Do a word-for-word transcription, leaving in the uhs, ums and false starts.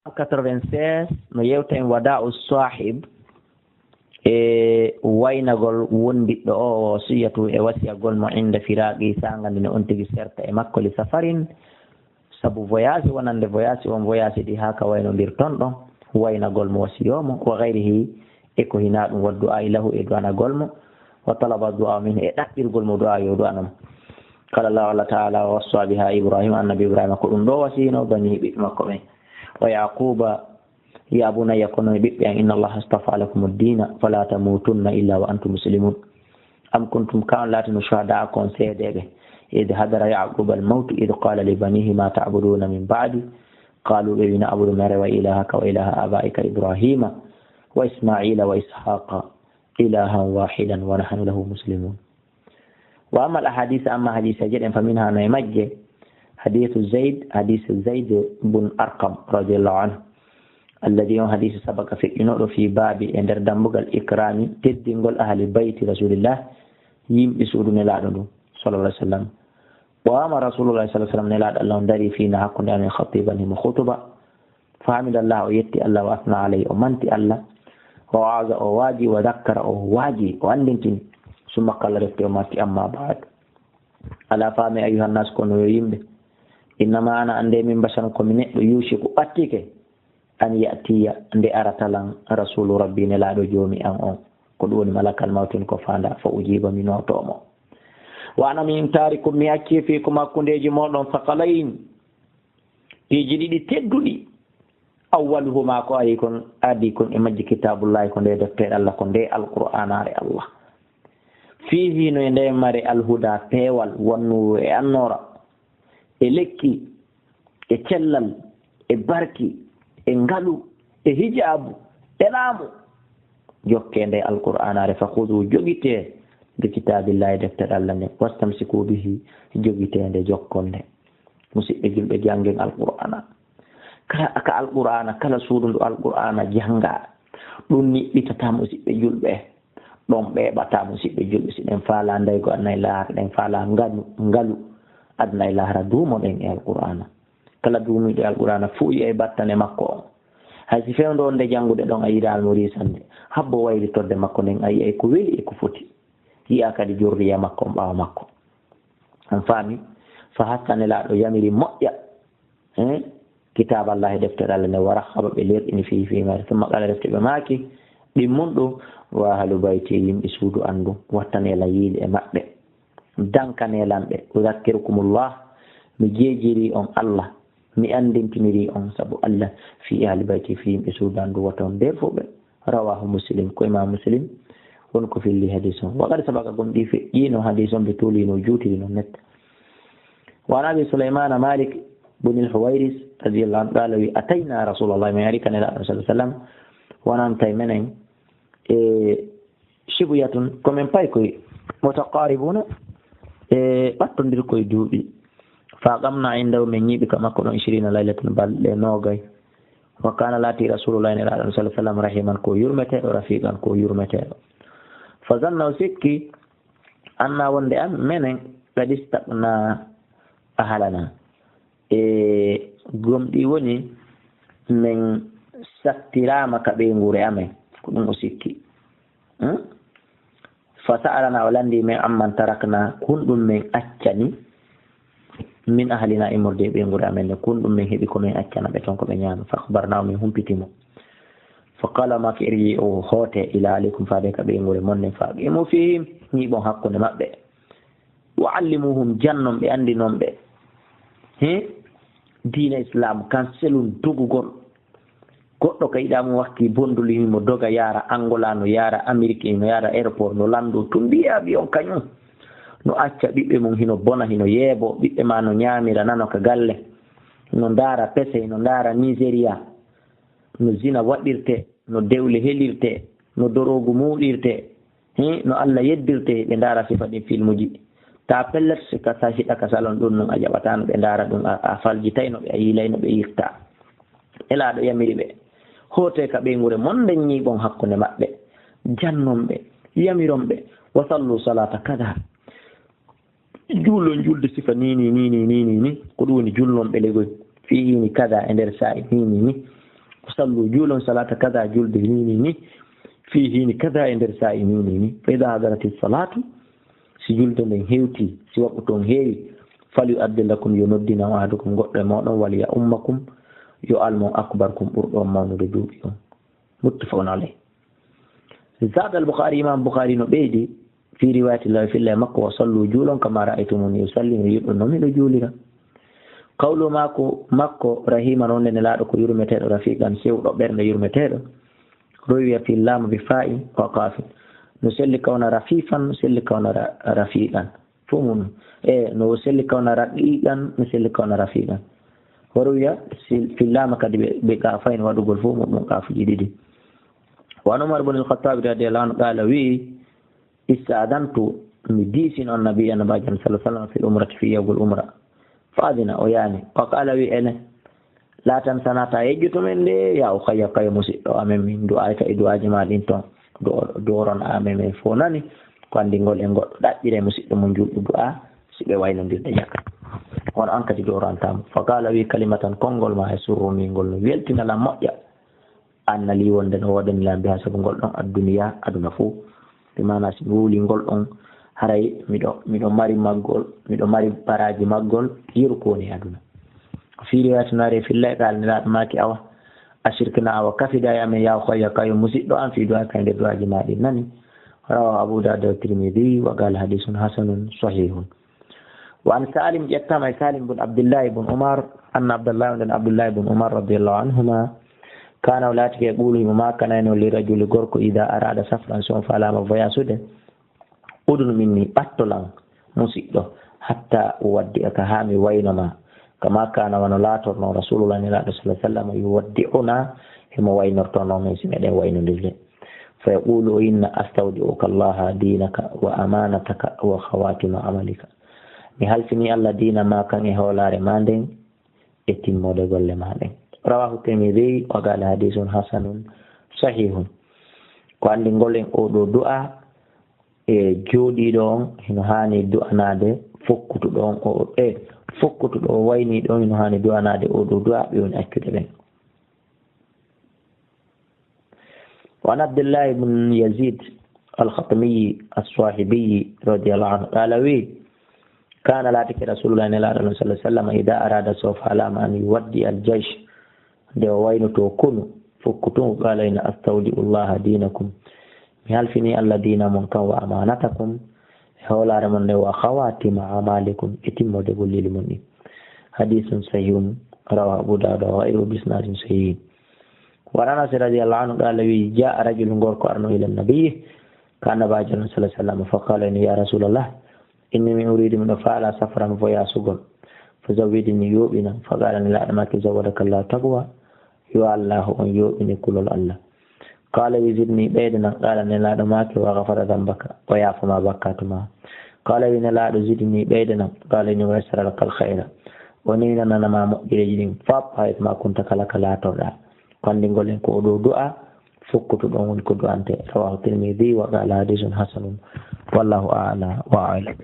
Quatre-vingt-seize, no yewta en Wadaa'u Saahib, e waynagol wondiɗɗo o, wasiyatu e wasiyagol mo, inda firaaqi, saanga nde ne on tigi serta e makko, li safarin, sabu voyage wonande voyage, on voyage ɗi haa ka waynondirton ɗon, waynagol mo, wasiyoo mo, wa gayrihi, e ko hinaa ɗum, wa du'aa'i lahu, e du'anagol mo, wa talaba du'aa minhu, e ɗaɓɓirgol mo du'aa yo du'ano mo. Qala Allahu, Allah Ta'ala, wa wassa biha Ibrahim, annabi Ibrahima ko ɗum ɗo wasiyno bani, ɓiɓɓe makko ɓen, wa Yaquba, ya bunayya, kono e ɓiɓɓe an, inna Allaha astafa lakumu ddina, fala tamutunna illa wa antum muslimun. Am kuntum, ka on laatino, shuhada'a, ko on seedeeɓe, id hadara Yaquba al mawtu, id qala li banihi ma ta'buduna min ba'di, qalu, ɓe wi, na'budu, mi rewa, ilahaka wa ilaha abaika Ibrahima wa Ismaila wa Ishaqa ilahan wahidan wa nahnu lahu muslimun. Wa amma al ahadith, amma hadiseeje ɗen, fa minha, no e majje, hadithu Zayd, hadith Zayd bun Arqam radiyallahu anhu, alladhi, on hadith, sabaka, feƴƴunooɗo, fi baabi, e nder dambugal, ikrami, teddingol, ahli bayti rasulillah, yimɓe suudu Nelaaɗo ndu, sallallahu alaihi wasallam. Wa qama rasulullah sallallahu alaihi wasallam, Nelaaɗo Allah on darii, fina, hakkunde amen, khatiban, himo khutuba, fa hamida Allah, o yetti Allah, wa asna alayhi, o manti Allah, wa wa'aza, o waaji, wa dhakkara, o waaji, o anndintini. Summa qala, refti o maaki, amma ba'd. Alaa faamee, ayyuhan naas, kono yo yimɓe. Innama ana, annde min, basharun, ko mi neɗɗo, yushiku, ɓattike, an ya'tiya, nde arata lan, rasulu rabbi, Nelaaɗo Joomi an on. Ko ɗum woni malakal mawti on, ko faanda, fa ujiba, mi nootoo mo. Wa ana, min, tarikun, mi accii, fiikum, hakkundeeji mooɗon, thaqalayn, piiji ɗiɗi tedduɗi. Awwaluhuma, ko ari kon, adi kon e majji, kitaabullahi, ko nde deftere Allah, ko nde Alqur'aanaare Allah. Fiihi, no e nde mare, alhuda, peewal, wannuuru, e annoora, e lekki, e cellal, e barki, e ngalu, e hijaabu, e laamu. Jokkee nde Alqur'aanaare, fa khudhu, jogitee, bi kitaabillahi, deftere Allah nden, wastamsiku bihi, jogitee nde, jokkon nde. Musiɓɓe julɓe, janngen Alqur'aana. Kala ka Alqur'aana, kala suudu ndu Alqur'aana janngaa, ɗum niɓɓitata musiɓɓe julɓe. Ɗon ɓeeɓata musiɓɓe julɓe. Si ɗen faalaa ndaygo aduna e laahara, ɗen faalaa nganu, ngalu aduna e laahara, duumoɗen e Alqur'aana. Kala duumiiɗo e Alqur'aana fuu yi'ay battane makko on. Hay si fewndo on nde janngude ɗon a yiɗaa mo riisande, habbo waylitorde makko nden, a yi'ay ko weli e ko foti. Yi'aa kadi jurriya makko on ɓaawo makko. On faami? Fa hatta Nelaaɗo yamiri moƴƴa, eh, kitaaballahi, deftere Allah nde, wa raghaba, ɓe lerɗini, fiihi, fii maare. Summa qaala, refti ɓe maaki, ɗimmun ɗum, wa ahlu bayti, yimɓe suudu an ndun, wattanee lan yiide e maɓɓe, dankanee lan ɓe. Udhakkirukumullah, mi jeejirii on Allah, mi anndintinirii on sabu Allah, fii ahli bayti, fii yimɓe suudu an ndun, wata on deerfo ɓe. Rawahu Muslim, ko Imam Muslim woni ko filli hadis on. Wa qad sabaqa, gomɗii feƴƴiino hadis on, ɓe tuuliino, juutiri non netta. Wa an Abi Sulaymana Malik bun al-Huwairis radiyallahu anhu qala, wi, atayna Rasulallah, min ari ka Nelaaɗo sallallahu alaihi wasallam, wonanta e menen e shibuyatun, ko men paykoy, mutaqaribuna, e ɓattondirkoy duuɓi. Fa aqamna indahu, men ñiiɓi ka makko ɗon, ishirina laylatan, balɗe noogay. Wa kana, laati, Rasulullah, Nelaaɗo sallallahu alaihi wasallam, rahiman, ko yurmeteeɗo, rafiqan, ko yurmeteeɗo. Fa zanna, o sikki, anna, wonde an menen, qad istaqna, ahlana, e gomɗii woni men sattiraama ka ɓeynguure amen, ko ɗum o sikki. Hmm? Fa sa'alana, o lanndii men, amman tarakna, ko honɗum men accani, min ahlina, immorde e ɓeynguure amen nden, ko honɗum men heɓi ko men accana ɓe ton ko ɓe ñaama. Fa akhbarnaahu, min humpiti mo. Fa qala, o maaki, irji'u, hoote, ila ahlikum, faade ka ɓeynguure mon nden, fa aqimu fihim, ñiiɓon hakkunde maɓɓe. Wa allimuhum, jannon ɓe, andinon ɓe. He? Diina Islam kan selun dogugol. Goɗɗo ka yiɗaa mo wakki bonduli, himo doga yaara Angola, no yaara Amérique, no yaara aéroport, no lanndoo tun, mbiyaa ɓiyon kañun. No acca ɓiɓɓe mun hino bona, hino yeeboo, ɓiɓɓe maa no ñaamira nano ka galle. No ndaara pese, hino ndaara Nigeria. No zina waɗirtee, no dewle helirtee, no doroogu muuɗirtee. Hii, no Alla yeddirtee, ɓe ndaara sifa ɗin filmuji. Taa pellet, si ka sa-, hiɗa ka salon ɗun nun, a jaɓataa no ɓe ndaara ɗun, a, a faljitay no ɓe, a yiilay no ɓe yirtaa. Nelaaɗo yamiri ɓe, hootee ka ɓeynguure mon nden, ñiiɓon hakkunde maɓɓe, jannon ɓe, yamiron ɓe, wa sallu salata kada. Juulon julde sifa nii, nii, nii, nii, nii, nii, nii. Ko ɗum woni julnon ɓe legoy. Fii hiini kada e nder saa'i nii, nii, nii. Sallu, juulon, salaata kada, julde nii nii nii, fii hiini kada, e nder saa'i nii nii nii. Fa idaa hadarati salaatu, si julde nden hewtii, si waqtu on heewi, fal yu'addin lakum, yo noddin on ahadukum, goɗɗo e mooɗon, wal ya'ummakum, yo almon akbarukum, ɓurɗo on mawnude duuɓi on. Muttafaqun alayh. Zaada al Bukhari, Imam Bukhari no ɓeydi, fii riwaayati lahu, filla e makko, wa sallu, juulon, kama ra'aytumuni usalli, no yi'uɗon non miɗo juulira. Qawlu makko, makko, rahiman, wonde Nelaaɗo ko yurmeteeɗo, rafiqan, sewɗo ɓernde, yurmeteeɗo. Ruwiya fil laam bi faa'in wa qaafin. No selli ka wona rafiifan, no selli ka wona ra-, rafiqan. Fof mun, e no selli ka wona raqiqan, no selli ka wona rafiqan. Wa ruwiya sil-, fil laam kadi ɓe, ɓe qaafayni, waɗugol fof mun ɗum qaafuuji ɗiɗi. Wa an Umar ibn al-Khattab radiyallahu anhu qaala, wi'i, Ista'adantu, mi diisino Annabi, Annabaajo on, sallallahu alaihi wasallam, fil umrati, fii yahugol umra. Fa adina, o yaani. Wa qaala, wi'i, ene, laa tansana, taa yejjoto men de, yaa ukhayya, kayo musiɗɗo amen, min du'aa'ika, e du'aaji maa ɗin ton. Du'o-, du'oron amen, men fof nani. Ko anndingol en goɗɗo ɗaɓɓire musiɗɗo mum juulɗo du'aa, si ɓe waynondirde jaka. Kono an kadi du'orantaa mo. Fa qaala, wi'i, kalimatan, konngol maa, yasurrunii, ngol no weltina lan, moƴƴa. Anna lii wonde no woodani lan bihaa sabu ngol ɗon, adduniyaa, aduna fow. Bi maanaa, si mi wowlii ngol ɗon, haray miɗo, miɗo mari maggol, miɗo mari baraaji maggol, yeru ko woni e aduna. Fii riwaayatu naare fillay, qaala, Nelaaɗo maaki, awa, ashiriknaa, awa, kafidaa e amen, yaa ukhayya, kayo musiɗɗo an, fii du'aa'ika, e nder du'aaji maa ɗin nani. Rawaahu Abuu Daawuda wa Tirmidii, wa qaala, hadiisun hasanun sahiihun. Wa an Saalim, ƴettaama e Saalim bun Abdullahi bun Umar, anna Abdullahi, on ɗon Abdullahi bun Umar radiyallahu anhuma, kaana, o laatike, yaquulu, himo maakanayno, li rajuli, gorko, idaa araada safran, si on faalaama voyasude, udnu minni, ɓatto lan, musiɗɗo, hatta uwaddi'aka, haa mi wayno ma, kama kaana, wano laatorno, Rasuulullahi, Nelaaɗo, sallallahu alaihi wasallam, yuwaddi'una, himo waynortonoo men si meɗen waynondirde. Fa yaquulu, o inna, astawdi'uka Allaha diinaka wa amaanataka wa khawaatima amalika. Mi halfinii Alla diina maa kan e hoolaare maa nden e timmoode golle maa ɗen. Rawaahu Tirmidii wa qaala hadiisun hasanun sahiihun. Ko anndingol en oo ɗoo du'aa e jooɗiiɗo on hino haani du'anaade fokkutuɗo on o, e fokkutuɗo o waynii ɗon hino haani du'anaade oo ɗoo du'aa ɓe woni accude ɓen. وعن عبد الله بن يزيد الخطمي الصاحبي رضي الله عنه قال وي، كان لاتك رسول الله صلى الله عليه وسلم إذا أراد سوف علام أن يودع الجيش، nde o waynotoo konu fokkutungu, قال إن أستودع الله دينكم، mi halfinii Alla diina mon kan, وأمانتكم، e hoolaare mon nden, وخواتم أعمالكم، e timmoode golleeli mon ɗin. حديث صحيح رواه أبو داود وغيره بإسناد صحيح. وعن أنس رضي الله عنه قال وي، جاء رجل، gorko arno, إلى النبي، ka Annabaajo on صلى الله عليه وسلم، فقال إني، يا رسول الله، إني من أريد، miɗo faalaa، سفرا، voyasugol، فزودني، yooɓinam. فقال، Nelaaɗo maaki، زودك الله التقوى، yo Allaahu on yooɓine kulol Alla. قال وي، زدني، ɓeydanam. قال، Nelaaɗo maaki، وغفر ذنبك، o yaafa ma bakkaatu ma. قال وي، Nelaaɗo، زدني، ɓeydanam. قال إني، ويسر لك الخير، o newnanana ma moƴƴereeji ɗin fop, حيثما كنت، kala ka laatorɗaa. Ko anndingol en ko oo ɗoo du'aa fokkutuɗo on woni ko du'antee. رواه الترمذي وقال حديث حسن، والله أعلى وأعلم.